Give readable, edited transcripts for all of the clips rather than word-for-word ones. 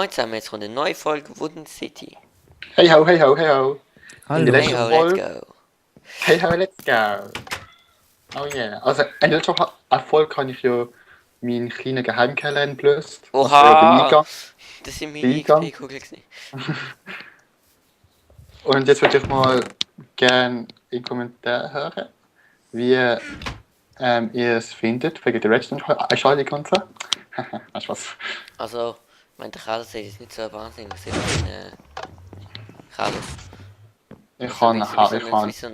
Moin zusammen, jetzt kommt eine neue Folge Wooden City. Hey ho, hey ho, hey ho. In der Hey letzten ho, let's Folge. go. Hey ho, let's go. Oh yeah. Also in der letzten Folge habe ich ja meinen kleinen Geheimkeller entblößt. Also den Oha! Eingang. Das sind meine Eingang. XP-Kugeln. Und jetzt würde ich mal gerne in den Kommentaren hören, wie ihr es findet, wegen der Redstone-Schaltung und so. Weißt du was? Also, der Keller sieht jetzt nicht so wahnsinnig aus wie ein Keller. Ich Also, kann wie so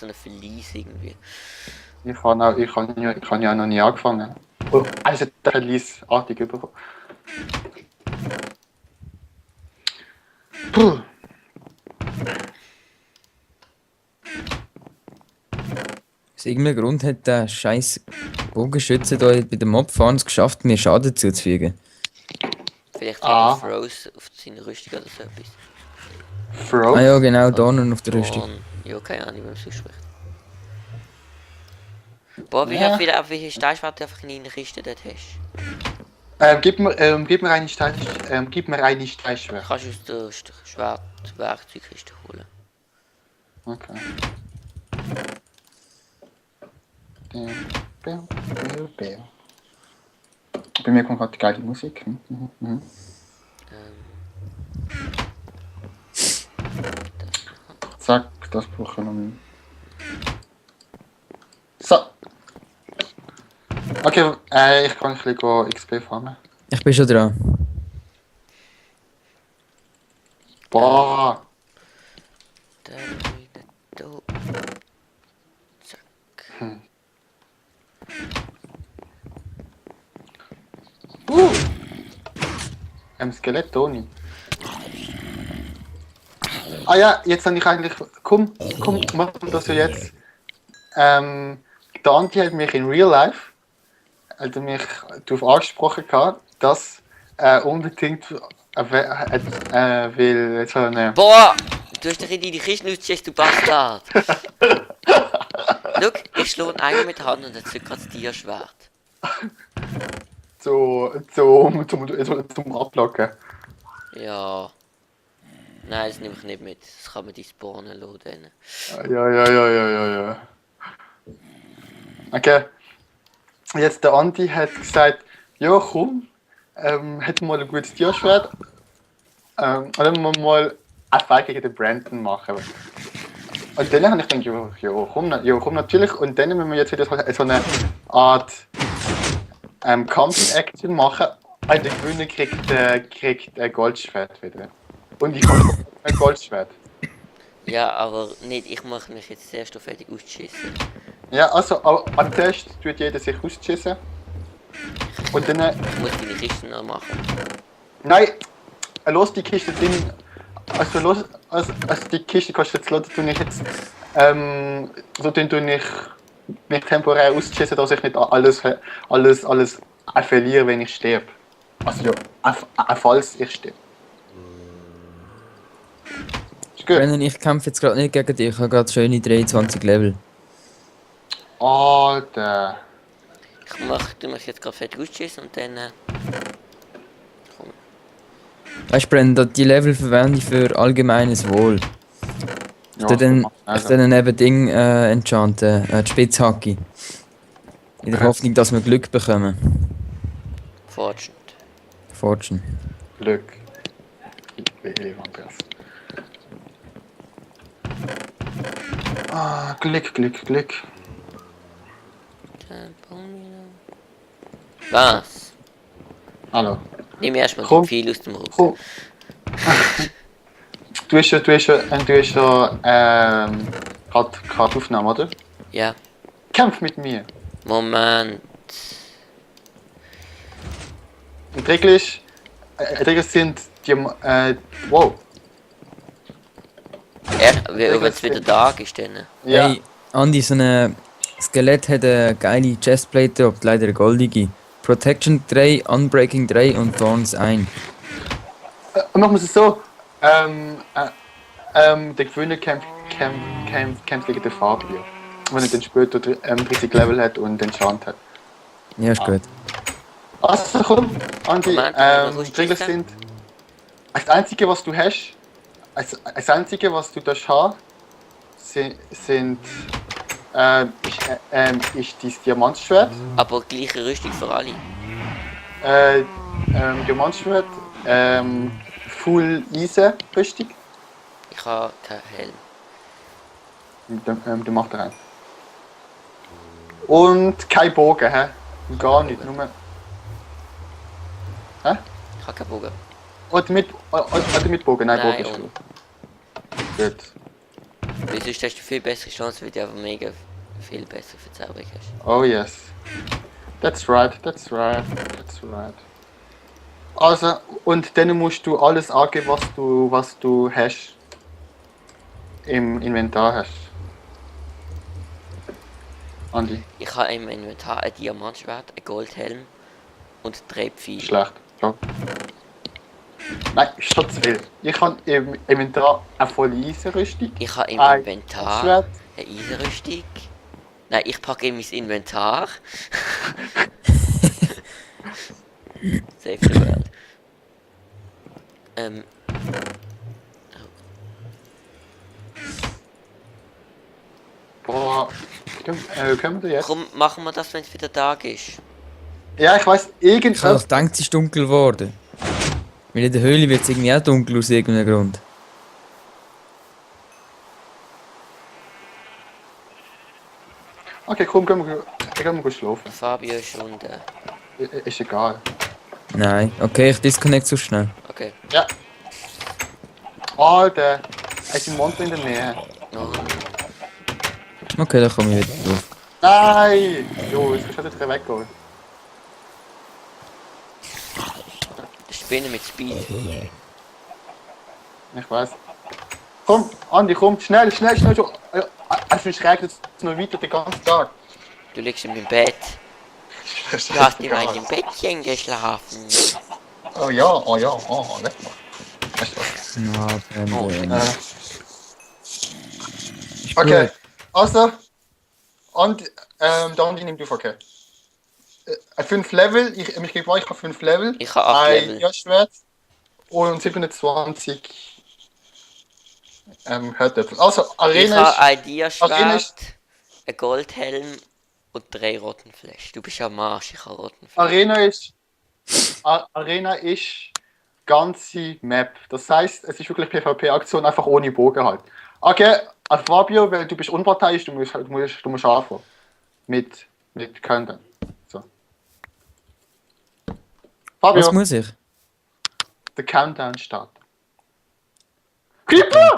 eine Verlies irgendwie. ich habe ja noch nie angefangen. Oh, also der Release-artig bekommen. Puh. Aus irgendeinem Grund hat der scheiß Bogenschütze da bei den Mobfahren es geschafft, mir Schaden zuzufügen. Vielleicht hat er Froze auf seiner Rüstung oder so etwas. Ah ja, genau, da noch auf der Rüstung. Ja, keine Ahnung, wie man es ausspricht. Boah, wie viele Steinschwert du einfach in deiner Kiste dort hast? Gib mir eine Steinschwert. Kannst du aus der Schwertwerkzeugkiste holen. Okay. Bei mir kommt gerade geile Musik. Zack, das brauchen wir noch. So. Okay, ich kann ein bisschen XP farmen. Ich bin schon dran. Boah! Dann wieder da. Zack. Skelett Toni. Ah ja, jetzt habe ich eigentlich. Komm, machen wir das ja jetzt. Der Anti hat mich in Real Life, also mich darauf angesprochen gehabt, dass er unbedingt will so eine. Boah! Du hast doch in deine Kiste ausgeschissen, du Bastard! Schau, ich schlage einen mit der Hand und jetzt gerade das Tierschwert. Zum Ablocken. Ja. Nein, das nehme ich nicht mit. Das kann man die spawnen lassen. Ja. Okay. Jetzt der Andi hat gesagt, ja komm, hätten wir mal ein gutes Tierschwert. Und dann müssen wir mal eine Fight gegen den Brandon machen. Und dann habe ich gedacht, ja komm natürlich. Und dann müssen wir jetzt wieder so eine Art Kampf-Action machen. Und der Gewinner kriegt ein Goldschwert wieder. Und ich habe ein Goldschwert. Ja, aber nicht, ich mache mich jetzt zuerst auf fertig ausgeschissen. Ja, also am Test tut jeder sich ausschießen. Und dann. Ich muss deine Kiste noch machen. Nein! Los die Kiste drin. Also die Kiste kostet jetzt los, tue ich jetzt. So tue ich nicht temporär ausschießen, dass ich nicht alles verliere, wenn ich sterbe. Also ja, falls ich sterbe. Ist gut. Brennan, ich kämpfe jetzt gerade nicht gegen dich, ich habe gerade schöne 23 Level. Alter. Du mich jetzt gerade fertig ausschießen und dann. Komm. Weißt du, Brennan, die Level verwende ich für allgemeines Wohl. Ich tue dann eben Ding enchanten, die Spitzhacke. In der Hoffnung, dass wir Glück bekommen. Fortune. Glück. Glück. Was? Hallo. Nimm erstmal den Pfeil aus dem Rücken. Du hast ja gerade aufgenommen, oder? Ja. Kämpf mit mir. Moment. Und die Regel sind die. Wow. Wenn es wieder Tag ist, dann. Ja. Hey, Andi, so ein Skelett hat eine geile Chestplate, aber leider eine goldige. Protection 3, Unbreaking 3 und Thorns 1. Machen wir es so. Der Gewinner kämpft gegen den Fabio. Wenn er dann später 30 Level hat und den Enchant hat. Ja, ist gut. Also komm, Andi, Moment, die Regeln sind. Das Einzige, was du hast, das Einzige, was du darfst haben, sind ist dein Diamantschwert. Aber gleiche Rüstung für alle. Diamantschwert, Full Eisen Rüstung. Ich habe keinen Helm. Der macht rein. Und kein Bogen, hä? Gar nicht, nur. Hä? Ich habe keinen Bogen. Oder mit Bogen? Nein, Nein, Bogen ist und- gut. Gut. Weil sonst hast du viel bessere Chance, weil du einfach mega viel bessere Verzauberung hast. Oh yes. That's right, that's right, that's right. Also, und dann musst du alles angeben, was du hast. Im Inventar hast. Andi, Ich habe im Inventar ein Diamantschwert, ein Goldhelm und 3 Pfeile. schlecht. Ja. Nein, ist schon zu viel. Ich habe im Inventar eine volle Eisenrüstung. Ich habe im ein Inventar Schwert. eine Eisenrüstung. Nein, ich packe in mein Inventar. Save the world. Boah, können wir da jetzt? Komm, machen wir das, wenn es wieder Tag ist. Ja, ich weiß, Ich habe irgendwas. gedacht, es ist dunkel geworden. Weil in der Höhle wird es irgendwie auch dunkel aus irgendeinem Grund. Okay, komm, gehen wir gut schlafen. Fabio ist unten. Ist egal. Nein. Okay, ich disconnect so schnell. Okay. Ja. Alter, es sind Monster in der Nähe. Oh, Okay, dann komme ich wieder drauf. Nein! Jo, jetzt kannst du wieder weggehen. die Spinne mit Speed. Ich weiß. Komm, Andi, komm, schnell, schnell, schnell. Schon. Sonst regnet es noch weiter den ganzen Tag. Du liegst in meinem Bett. Du hast in meinem Bettchen geschlafen. Oh ja, oh ja, oh, leck mal. Weißt du was? Na, Oh, Brandon. Okay, also. Und, der Andi nimmt auf, okay. 5 Level, ich gebe euch 5 Level. Ich habe 8 ein Level. Jagdschwert und 27 Hörtöpfel. Also, Ich Arena habe ist. ein Arena Diaschwert, ist- ein Goldhelm und 3 roten Flash. Du bist am Arsch, ich habe roten Flash. Arena ist ganze Map. Das heißt, es ist wirklich PvP-Aktion, einfach ohne Bogen halt. Okay, Fabio, weil du bist unparteiisch, du musst anfangen. Mit Countdown. So. Fabio, Was muss ich? der Countdown startet. Creeper!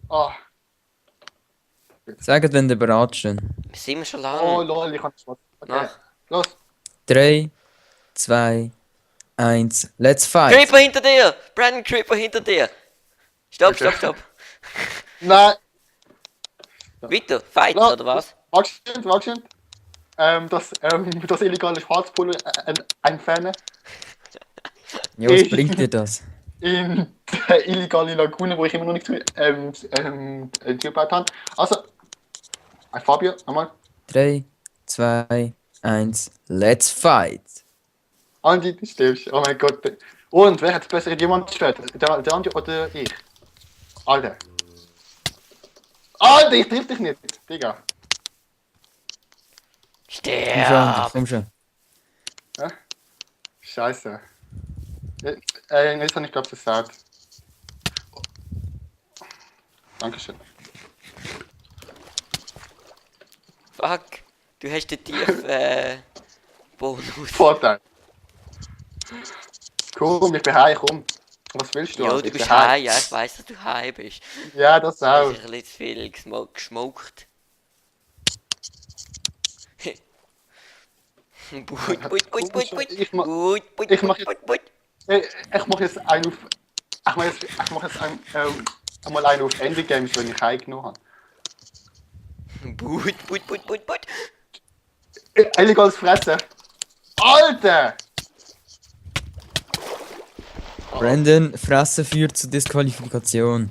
Oh, Sagt, wenn ihr bereit steht. Sind wir schon oh lange? lol, ich kann nicht was. Okay, Mach. los. 3, 2, 1, let's fight! Creeper hinter dir! Brandon, Creeper hinter dir! Stopp, Okay. stopp, stopp. Nein, Weiter, Fight, Ja. oder was? wachsen. Das illegale Schwarzpulver entfernen. Ja, was bringt dir das? In der illegalen Lagune, wo ich immer noch nicht zugebaut habe. Also, Fabio, einmal. 3, 2, 1, let's fight! Andi, du stirbst. Oh mein Gott. Und wer hat das bessere Diamantschwert? Der Andi oder ich? Alter. Alter, ich triff dich nicht. Digga. Komm schon, Andi, Sterb! komm schon. Scheiße. Jetzt habe ich glaube gesagt. Dankeschön. Fuck, du hast den tiefen Bonus. Vorteil. Komm, ich bin heim, komm. Was willst du? Jo, Alter? du Ich bist bin heim. heim, ja, ich weiss, dass du heim bist. Ja, das Du auch. hast ein bisschen zu viel geschmockt. But. Ich mach- But. ich mach Ich mache jetzt einen auf. Ich mach jetzt einmal einen auf Endgames, wenn ich heimgenommen habe. But. Illegales Fressen. Alter! Brandon, Fressen führt zur Disqualifikation.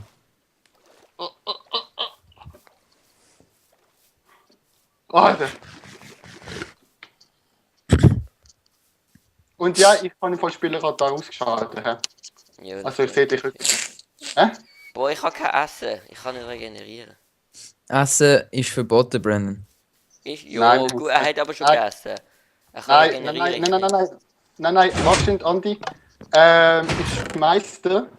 Alter! Und ja, ich habe den Spielerradar ausgeschaltet. Hä? Ja, Also ich sehe dich heute. Hä? Boah, ich habe kein Essen. Ich kann nicht regenerieren. Essen ist verboten, Brandon. Ist? Ja, Nein, gut, er hat aber schon nein. gegessen. Er kann Nein, nein, regenerieren. nein, nein, nein, nein, nein, nein, warte schon, Andi. Ich schmeiß dir.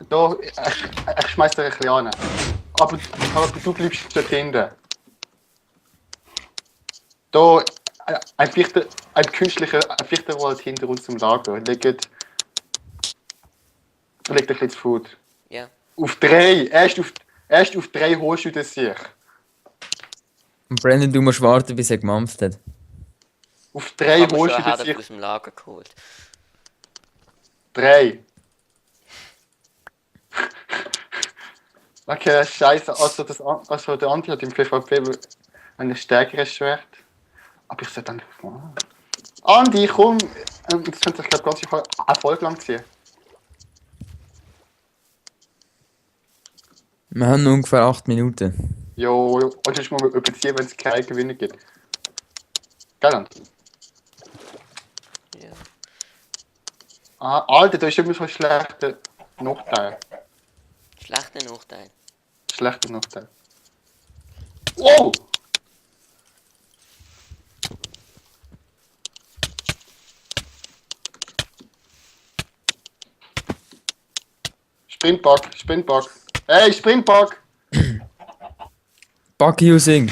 Da, ich schmeiß dir ein bisschen an. Aber du bleibst dort hinten. Da, ein künstlicher Fichtenwald hinter uns im Lager. Legt ein bisschen Food. Ja. Auf 3, erst auf 3 holst du das sich. Und Brandon, du musst warten, bis er gemampft hat. Auf Ich 3 habe holst schon du das Herd sich. aus dem Lager geholt. 3. Okay, scheiße. Also der Andi hat im PvP ein stärkeres Schwert. Aber ich sollte dann. Andi, komm! Das könnte ich glaube ganz eine Folge lang ziehen. Wir haben noch ungefähr 8 Minuten. Jo, und ich muss mal überziehen, wenn es keine Gewinne gibt. Geil, Andi. Ja. Ah, Alter, da ist immer so ein schlechter Nachteil. Schlechter Nachteil. Schlechter Nachteil. Wow! Sprintbug. Hey, Sprintbug! Bug using.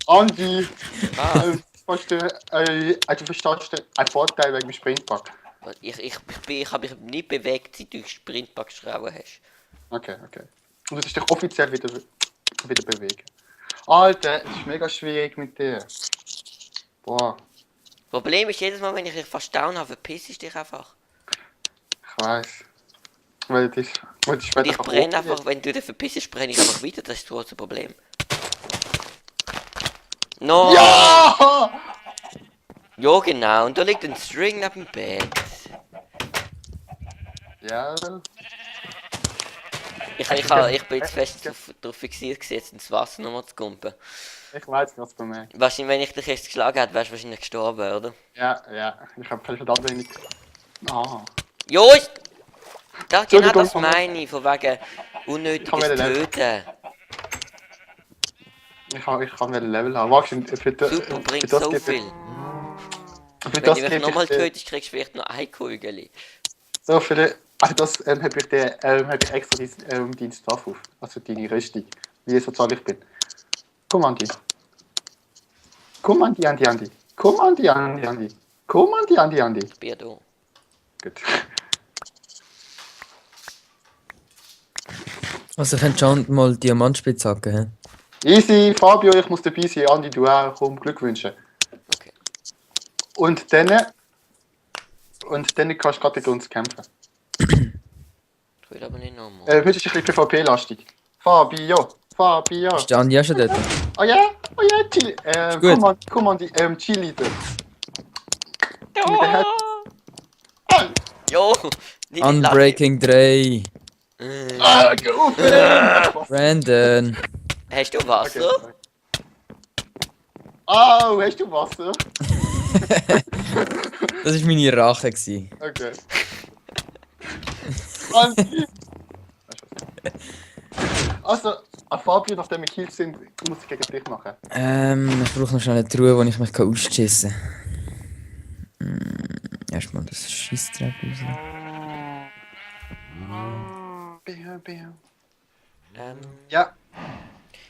Andi! Ah, Du verstehst einen Vorteil wegen dem Sprintbug. ich habe mich nicht bewegt, seit du Sprintbug geschrauben hast. Okay. Und du sollst dich offiziell wieder bewegen. Alter, es ist mega schwierig mit dir. Boah, Problem ist, jedes Mal, wenn ich dich fast down habe, verpiss ich dich einfach. ich weiß. Weil das Und ich brenne einfach, wenn du dich verpissst, brenne ich einfach weiter, das ist so ein Problem. No! Ja! Ja, genau, und da liegt ein String neben dem Bett. Ja. Ich bin jetzt fest darauf fixiert, jetzt ins Wasser nochmal zu kumpen. Ich weiß, was du meinst. Wahrscheinlich, wenn ich dich jetzt geschlagen hätte, wärst du wahrscheinlich gestorben, oder? Ja. Ich habe verdammt wenig. Ah. Jo, genau Entschuldigung, das meine ich, von wegen unnötiges wieder Level. Töten. Ich kann wieder Level haben. Warte, Super, bringt so viel. Für Wenn das du mich gebe nochmal ich dir. tötest, kriegst du vielleicht noch ein Kugel. So, das habe ich dir hab ich extra deinen Stuff auf. Also deine Rüstung. Wie sozial ich bin. Komm, Andi. Komm, Andi. Komm, Andi. Ich bin ja da. Gut. Also ich enchant mal Diamantspitzhacke, hä? Easy, Fabio, ich muss dabei sein. Andi, du auch. Komm, Glück wünschen. Okay. Und dann kannst du gerade mit uns kämpfen. Ich will aber nicht nochmal. Heute ist ein bisschen PvP-lastig. Fabio. Ist der Andi auch schon dort? Oh ja, Chili. gut. Komm an die Cheerleader. Jo! Nicht Unbreaking 3. Geh auf! Brandon. Hast du Wasser? Okay. Oh, hast du Wasser? Das war meine Rache. Gewesen. Okay. Andi. Also, Fabio, nachdem wir gekillt sind, muss ich gegen dich machen. Ich brauche noch schnell eine Truhe, wo ich mich ausschissen kann. Erstmal das Scheissdreck raus. Ja.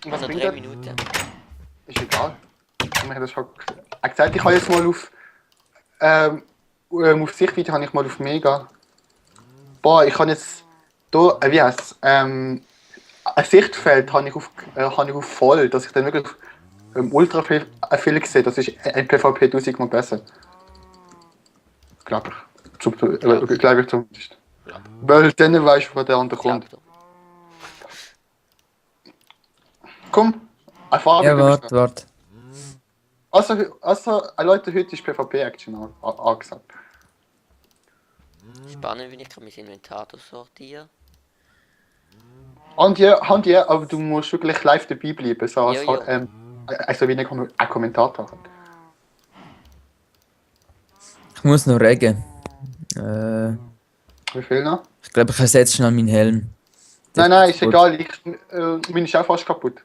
Was noch 3 Minuten. Ist egal. Ich habe das schon gesagt, ich habe jetzt mal auf Sichtweite habe ich mal auf Mega. Boah, ich habe jetzt hier, wie heißt es, ein Sichtfeld habe ich auf voll, dass ich dann wirklich ultra viel sehe. Das ist ein PvP 1000 Mal besser. Glaube ich. Glaube ich zumindest. Ja. Weil dann weißt du, wo der andere kommt. Komm, erfahren Ja, warte. Also, Leute, heute ist PvP-Action angesagt. Spannend, wie ich mein Inventar sortieren. Und ja, aber du musst wirklich live dabei bleiben, so als Jo. also wie ein Kommentator. Ich muss noch regen. Wie viel noch? Ich glaube, ich ersetze schnell meinen Helm. Nein, ist egal. Meine ist auch fast kaputt.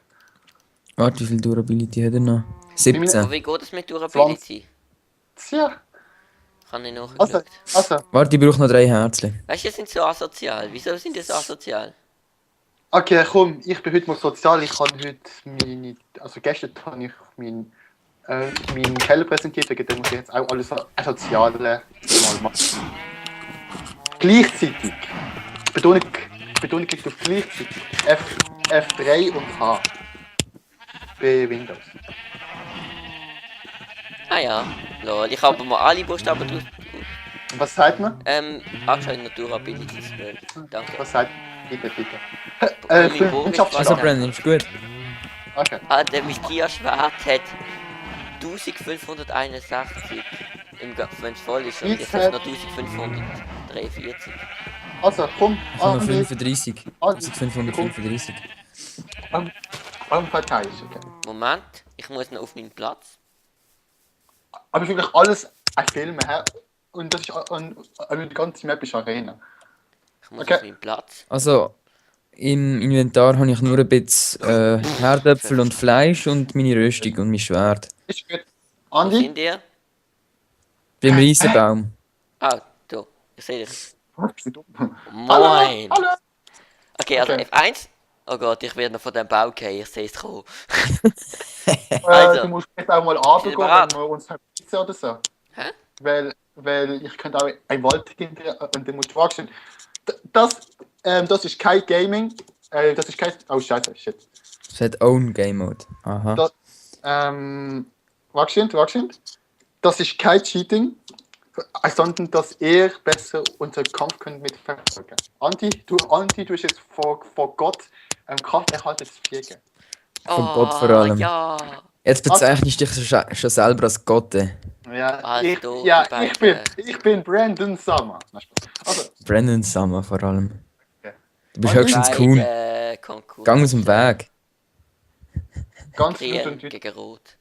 Warte, wie viel Durability hat er noch? 17. Aber wie geht es mit Durability? Tja. Kann ich Also, nachschauen. also. Warte, ich brauche noch 3 Herzchen. Weißt du, die sind so asozial. Wieso sind die so asozial? Okay, komm, ich bin heute mal sozial. Ich habe heute meine. Also gestern habe ich meinen Keller präsentiert, wegen dem muss ich jetzt auch alles Soziale mal machen. Gleichzeitig. Betonung liegt auf gleichzeitig. F3 und H. Bei Windows. Ah ja, lol. Ich habe mal alle Buchstaben draus. Was sagt man? Angeschaut in der Durability. Danke. Was sagt bitte? Mein Bogen ist Also, Freundschaftsstand. Brandon, ist gut. Okay. Ah, der Mythia-Schwert hat 1561. Wenn es voll ist. Und jetzt hast du noch 1543. Also, komm, Ich habe noch Andi, 35. Andi, 1535. Partei ist okay. Moment, ich muss noch auf meinen Platz. Aber es ist wirklich alles ein Film, hä? Und das ist die ganze Map ist Arena. Ich muss Okay. auf meinen Platz. Also, im Inventar habe ich nur ein bisschen Herdöpfel und Fleisch und meine Rüstung und mein Schwert. Ist gut. Wo Andi? sind ihr? Beim Riesenbaum. Ah, da. Ich sehe dich. Was bist du dumm? Moin! Hallo! Okay, also Okay. F1. Oh Gott, ich werde noch von dem Bau gehen. Ich sehe es kommen. Also. Du musst jetzt auch mal runtergehen, bereit. wenn wir uns verpissen oder so. Hä? Weil ich könnte auch ein Wald hinter und dann musst du fragen. Das ist kein Gaming. Das ist kein. Oh Scheiße, shit. Es hat Own Game Mode. Aha. Das, wachsend. Das ist kein Cheating, sondern dass ihr besser unseren Kampf könnt mitverfolgen. Andi, du hast jetzt vor Gott Kraft erhalten zu fliegen. Von Gott vor allem. Ja. Jetzt bezeichnest du dich schon selber als Gott. Ja, Also, ich bin Brandon Summer. Nein, Spaß. Also, Brandon Summer vor allem. Okay. Du bist Und höchstens cool. Konkurs. Gang aus dem Weg. ganz Grün und gegen Rot.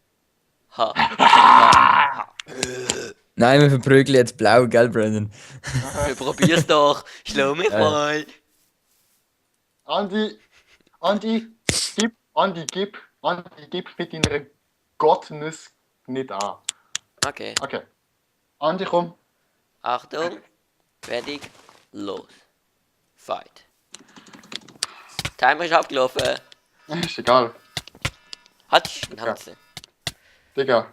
Ha. Nein, wir verprügeln jetzt blau, gell, Brandon? Probier's doch. Schlau mich Ja. mal. Andi, gib mit deiner Gottness nicht an. Okay. Okay. Andi, komm. Achtung. Fertig. Los. Fight. Timer ist abgelaufen. Ist egal. Halt die Schnauze. Digga.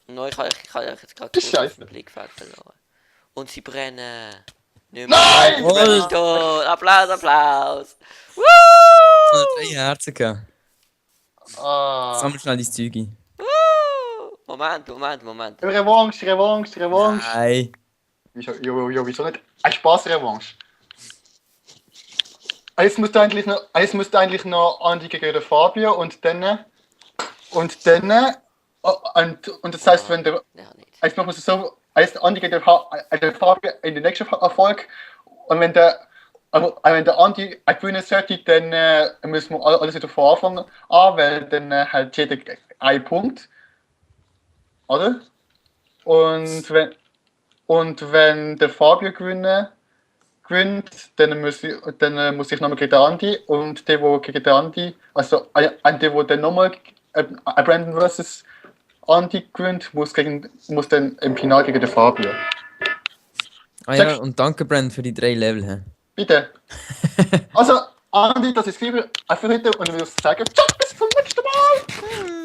No, ich habe jetzt gerade Ist scheiße. den Blickfeld verloren. Und sie brennen. Nicht Nein! mehr. Ich bin tot. Applaus. Woo! Ich habe 3 Herzen gehabt. Ah. Sammel schnell dein Zeug. Woo! Moment. Revanche. Nein. Wieso nicht? Ein Spaß-Revanche. Jetzt musst du eigentlich noch Andi gegen den Fabio und dann. Und das heißt, wenn der. Ja, nicht. Jetzt machen wir es so. Heißt Andi gegen den Fabio in den nächsten Erfolg. Und wenn der Andi ein Bühne sollte, dann müssen wir alles wieder von Anfang an, weil dann halt jeder ein Punkt. Oder? Und wenn der Fabio gewinnt, dann muss ich nochmal gegen den Andi und der, wo gegen den Andi, also der, wo dann nochmal Brandon vs. Andi gewinnt, muss dann im Finale gegen den Fabio. Ah ja, und danke, Brandon, für die 3 Level. He. Bitte. Also, Andi, das ist für heute und ich würde sagen, ciao, bis zum nächsten Mal.